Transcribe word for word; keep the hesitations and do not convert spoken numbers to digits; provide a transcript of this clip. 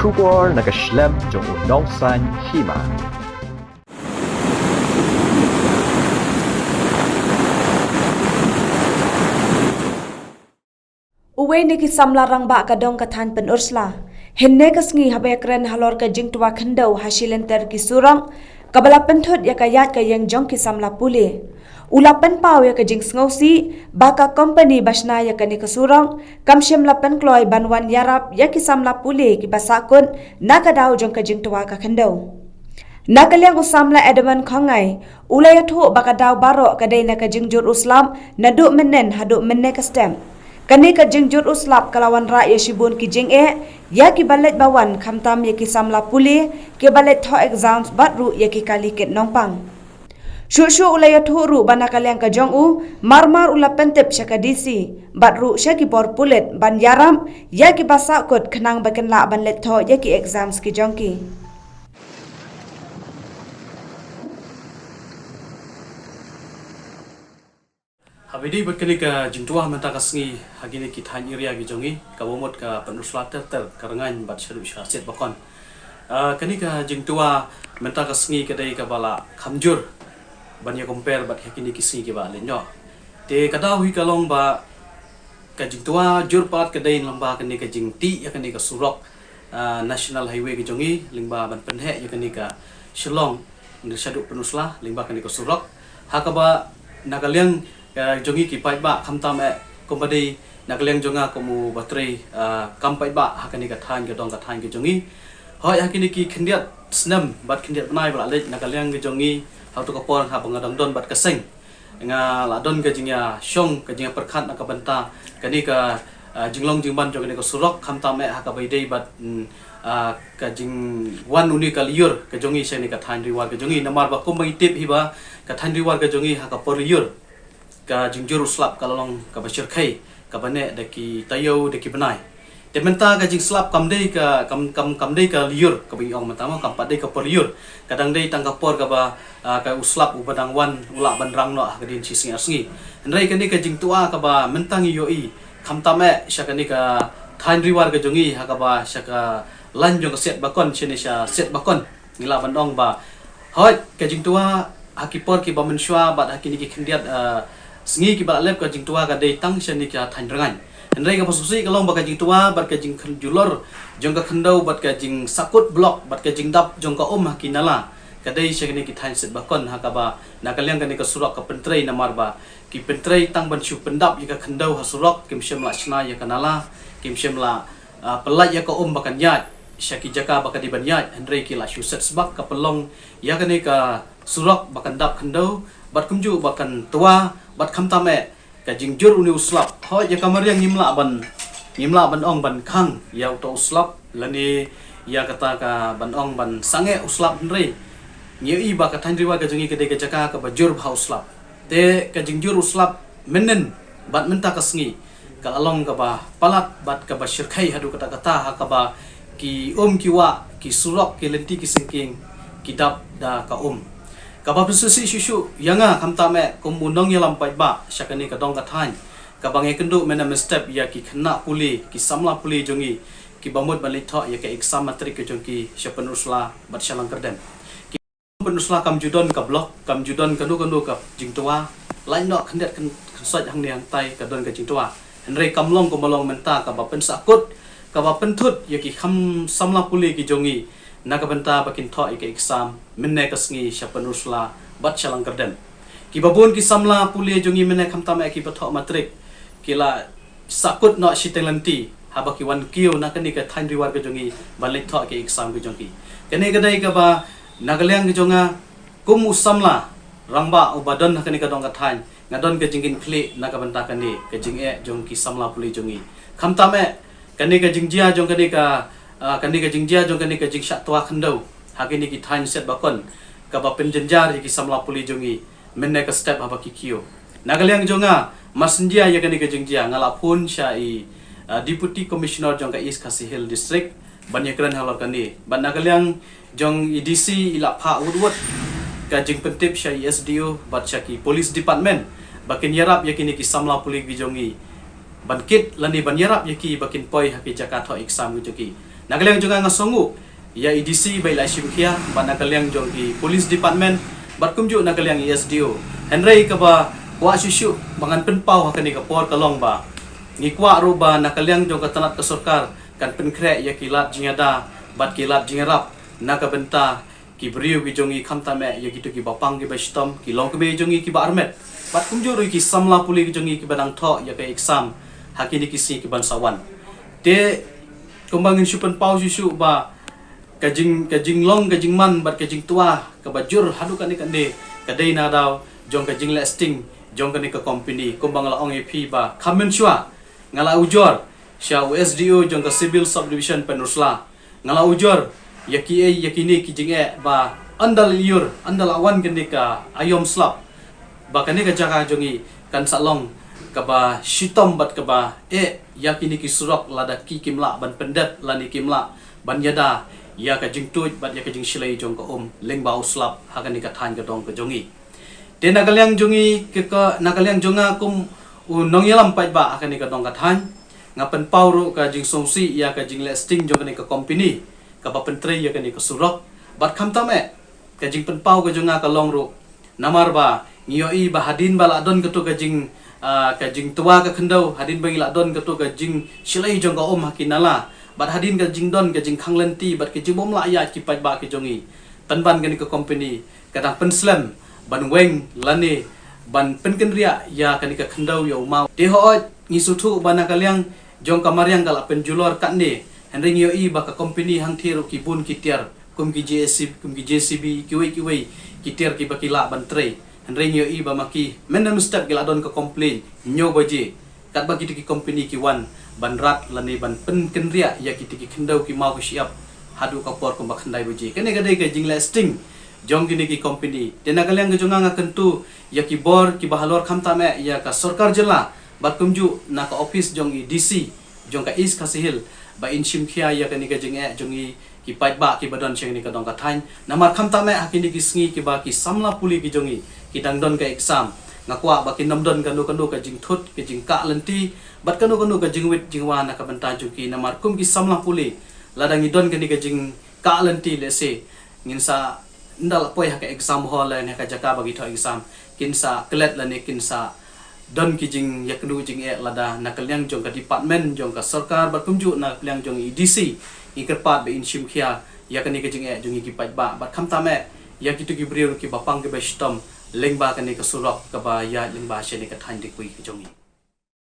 Khubor na ka shlem jong u nongsan hima. Uwei na ki samla rangbah ka dong ka thaiñ Pynursla, hynne ka sngi haba ïakren halor ka jingtwa khyndew ha shilynter ki surok kaba la pynthut ïa ka ïaid ka ïeng jong ki samla pule, u la pynpaw ïa ka jingsngewsih ba ka kompani ba shna ïa kane ka surok kam shym la pynkloi ban wan ïarap ïa ki samla pule kiba sahkut na ka daw jong ka jingtwa ka khyndew. Na ka liang u samla Edmund Khongngai, u la ïathuh ba ka daw baroh ka dei na ka jingjur u slap naduh mynnin haduh mynne ka step. Kane ka jingjur u slap ka la wanrah ïa shibun ki jingeh ïa kiba leit ba wan, khamtam ïa ki samla pule kiba leit thoh exams bad ruh ïa ki kali kit nongpang. Shuh shuh u la ïathuh ruh ba na ka liang ka jong u, mar mar u la pyntip sha ka D C bad ruh sha ki bor pulit ban ïarap ïa kiba sahkut khnang ba kin lah ban leit thoh ïa ki exams ki jong ki. Haba ïadei bad kane ka jingtwa mynta ka sngi ha kine ki thaiñ area ki jong ngi, kaba mut ka Pynursla ter ter, ka Rngaiñ bad shaduh sha Siedbakon. Ah, kane ka jingtwa mynta ka sngi ka dei kaba la kham jur ban ïa compare bad ha kine ki sngi kiba leit noh. Te ka daw hi ka long ba ka jingtwa jur pat ka dei lyngba kane ka jingtih ïa kane ka surok, ah, National Highway ka jong ngi, lyngba ban pynheh ïa kane ka Shillong na shaduh Pynursla, lyngba kane ka surok. Ha kaba na ka liang, ah, jong ngi ki paidbah, khamtam eh kumba dei na ka liang jong nga kum u batri, ah, kam paidbah ha kane ka thaiñ, ka dong ka thaiñ ka jong ngi. Hooid, ha kine ki khyndiat snem bad khyndiat bnai ba la leit, na ka liang ka jong ngi ha kato ka por haba nga dang don bad ka seng, nga la don ka jingïashong, ka jingïapyrkhat na ka bynta kane ka, ah, jinglong jingman jong kane ka surok, khamtam eh ha kaba ïadei bad, mm, ah, ka jingwan une ka lyiur ka jong ngi sha kane ka thaiñ Ri War ka jong ngi. Namar ba kumba ngi tip hi ba ka thaiñ Ri War ka jong ngi ha ka por lyiur ka jingjur u slap ka la long kaba shyrkhei, kaba neh da ki taïew da ki bnai. Te mynta ka jingslap kam dei ka, kam, kam, kam dei ka lyiur kaba ngi ong mynta mo, kam pat dei ka por lyiur. Ka dang dei tang ka por kaba, ah, ka u slap uba dang wan u lah ban rang noh ha ka dien shi sngi ar sngi. Hynrei kane ka jingtwa kaba mynta ngi ïohi, khamtam eh sha kane ka thaiñ Ri War ka jong ngi, ha kaba sha ka lain jong ka Siedbakon, shane sha Siedbakon, ngi lah ban ong ba, hooid, ka jingtwa ha ki por kiba mynshuwa bad ha kine ki khyndiat, ah, sngi kiba la leit, ka jingtwa ka dei tang shane ka thaiñ Rngaiñ. Hynrei kaba sngewsih ka long ba ka jingtwa bad ka jingkhynjulor jong ka khyndew bad ka jingsahkut block bad ka jingdap jong ka um ha ki nala ka dei sha kine ki thaiñ Siedbakon, ha kaba na ka liang kane ka surok ka pyntrei, namar ba ki pyntrei tang ban shu pyndap ïa ka khyndew ha surok, kim shym la shna ïa ka nala, kim shym la, ah, pyllait ïa ka um ba kan ïaid sha ki jaka ba ka dei ban ïaid, hynrei ki la shu set sbak ka pynlong ïa kane ka surok ba kan dap khyndew bad kumjuh ba kan twa, bad khamtam eh ka jingjur une u slap. Hooid, ïa ka mariang ngim lah ban, ngim lah ban ong ban khang ïa uto u slap lane ïa kata ka ban ong ban sangeh u slap, hynrei ngi ïohi ba ka thaiñ Ri War ka jong ngi ka dei ka jaka kaba jur bha u slap. Te ka jingjur u slap mynnin bad mynta ka sngi ka la long kaba palat bad kaba shyrkhei haduh katta katta, ha kaba ki um ki wah, ki surok, ki lynti ki syngkien ki dap da ka um. Kaba pynsngewsih shuh shuh ïa nga, khamtam eh kum u nongïalam paidbah sha kane ka dong ka thaiñ, kaba nga ïakynduh mynne mynstep ïa ki khynnah pule, ki samla pule jong ngi, kiba mut ban leit thoh ïa ka exam matric ka jong ki sha Pynursla bad sha Langkyrdem. Pynursla kam ju don ka block, kam ju don kano kano ka jingtwa. Lait noh khyndiat khyn-, khynsoit hangne hangtai ka don ka jingtwa. Hynrei kam long kumba long mynta, kaba pynsahkut, kaba pynthut ïa ki kham samla pule ki jong ngi na ka bynta ba kin thoh ïa ka exam mynne ka sngi sha Pynursla bad sha Langkyrdem. Kiba bun ki samla pule jong ngi mynne, khamtam eh kiba thoh matric, ki la sahkut noh shiteng lynti haba ki wan kiew na kane ka thaiñ Ri War ka jong ngi ban leit thoh ka exam ka jong ki. Kane ka dei kaba na ka liang ka jong nga kum u samla rangbah uba don ha kane ka dong ka thaiñ, nga don ka jingkitkhlieh na ka bynta kane ka jingeh jong ki samla pule jong ngi. Khamtam eh kane ka jingjia jong kane ka, ah, kane ka jingjia jong kane ka jingshah twa khyndew ha kine ki thaiñ Siedbakon, kaba pynjynjar ïa ki samla pule jong ngi mynne ka step haba ki kiew. Na ka liang jong nga, mar shen jia ïa kane ka jingjia, nga la phone sha i, ah, Deputy Commissioner jong ka East Khasi Hills District ban ïakren halor kane. Bad na ka liang jong i D C i la phah wut wut ka jingpyntip sha i S D O bad sha ki Police Department ba kin ïarap ïa kine ki samla pule ki jong ngi ban kit lane ban ïarap ïa ki ba kin poi ha ki jaka thoh exam ki jong ki. Na ka liang jong nga nga sngew ïa i D C ba i la shim khia, bad na ka liang jong ki police department, bad kumjuh na ka liang i S D O. Hynrei kaba kwah shuh shuh ba ngan pynpaw ha kane ka por ka long ba ngi kwah ruh ba na ka liang jong ka tnat ka sorkar kan pynkhreh ïa ki lad jingïada bad ki lad jingïarap na ka bynta ki briew ki jong ngi, khamtam eh ïa kito kiba pang kiba shitom, ki longkmie jong ngi kiba armet, bad kumjuh ruh ki samla pule ki jong ngi kiba dang thoh ïa ka exam ha kine ki sngi ki ban sa wan. Te kumba ngin shu pynpaw shuh shuh ba ka jing, ka jinglong, ka jingman bad ka jingtwa kaba jur haduh kane kane ka dei na daw jong ka jingleh sting jong kane ka company. Kumba nga la ong ïa phi ba kham mynshuwa nga la ujor sha u S D O jong ka Civil Subdivision Pynursla. Nga la ujor ïa ki, eh, ïa kine ki jingeh ba ynda la lyiur, ynda la wan kane ka aïom slap, ba kane ka jaka jong ngi kan sa long kaba shitom bad kaba eh ïa kine ki surok, lada ki kim lah ban pyndep lane kim lah ban ïada ïa ka jingtuid bad ïa ka jingshlei jong ka um lyngba u slap ha kane ka thaiñ ka dong ka jong ngi. Te na ka liang jong ngi, ka, ka, na ka liang jong nga kum u nongïalam paidbah ha kane ka dong ka thaiñ, nga pynpaw ruh ka jingsngewsih ïa ka jingleh sting jong kane ka company kaba pyntrei ïa kane ka surok. Bad khamtam eh ka jingpynpaw ka jong nga ka long ruh namar ba ngi ïohi ba hadien ba la don kato ka jing, ah, ka jingtwa ka khyndew, hadien ba ngi la don kato ka jingshlei jong ka um ha ki nala, bad hadien ka jingdon ka jingkhang lynti bad ka jingbym lah ïaid ki paidbah ki jong ngi, pynban kane ka company ka dang pynslem ban weng lane ban pynkynriah ïa kane ka khyndew ïa u maw. Te hooid, ngi sngewthuh ba na ka liang jong ka mariang ka la pynjulor katne, hynrei ngi ïohi ba ka company hangthie ruh ki bun ki tiar kum ki J C B, kum ki J C B, kiwei kiwei ki tiar kiba ki lah ban trei. Hynrei ngi ïohi ba ma ki mynne mynstep ki la don ka complain hynñiew baje katba kito ki company ki wan ban rat lane ban pynkynriah ïa kito ki khyndew ki maw ki shyiap haduh ka por kumba khyndai baje. Kane ka dei ka jingleh sting jong kine ki company. Te na ka liang ka jong nga nga kyntu ïa ki bor kiba halor, khamtam eh ïa ka sorkar jylla bad kumjuh na ka ophis jong i D C jong ka East Khasi Hills ba in shim khia ïa kane ka jingeh jong ngi ki paidbah kiba don sha kane ka dong ka thaiñ. Namar khamtam eh ha kine ki sngi kiba ki samla pule ki jong ngi ki dang don ka exam, nga kwah ba kin ym don kano kano ka jingthut, ka jingkah lynti bad kano kano ka jingwit jingwa na ka bynta jong ki. Namar kum ki samla pule, lada ngi don kane ka jingkah lynti, lehse ngin sa, ynda la poi ha ka exam hall lane ha ka jaka ba ki thoh exam, kin sa klet lane kin sa don ki jingïakynduh jingeh. Lada na ka liang jong ka department jong ka sorkar bad kumjuh na ka liang jong i D C, ngi kyrpad ba in shim khia ïa kane ka jingeh jong ngi ki paidbah bad khamtam eh ïa kito ki briew kiba pang kiba shitom lyngba kane ka surok kaba ïaid lyngba sha kane ka thaiñ Ri Kpui ka jong ngi.